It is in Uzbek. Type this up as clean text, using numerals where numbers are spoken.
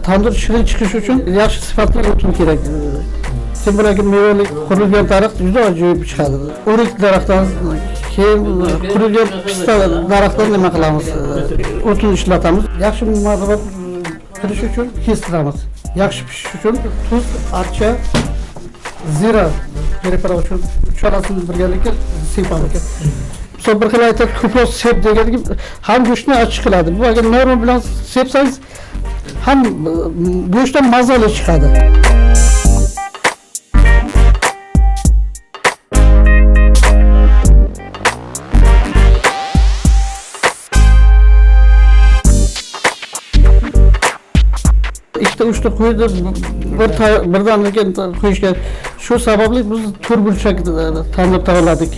Tandir shirin chiqishi uchun yaxshi sifatli o'tin kerak. Kimbilaki mevali qurilgan daraxt juda ajoyib chiqadi. O'rik daraxtdan keyin qurilgan pista daraxtdan nima qilamiz? O'tin ishlatamiz. Yaxshi marhamat qilish uchun kestiramiz. Yaxshi pishish uchun tuz, archa, zira preparat uchun uchalasini birgalikda sepamiz. Misol bir xil aytadi, ko'proq sep deganki ham go'shtni achchiq qiladi. Bu agar norma bilan sepsangiz ham go'shtdan mazali chiqadi. Ikkita uchta qo'yni birdaniga qo'yishgan. Shu sababli biz to'rt burchak tandir tayyorladik.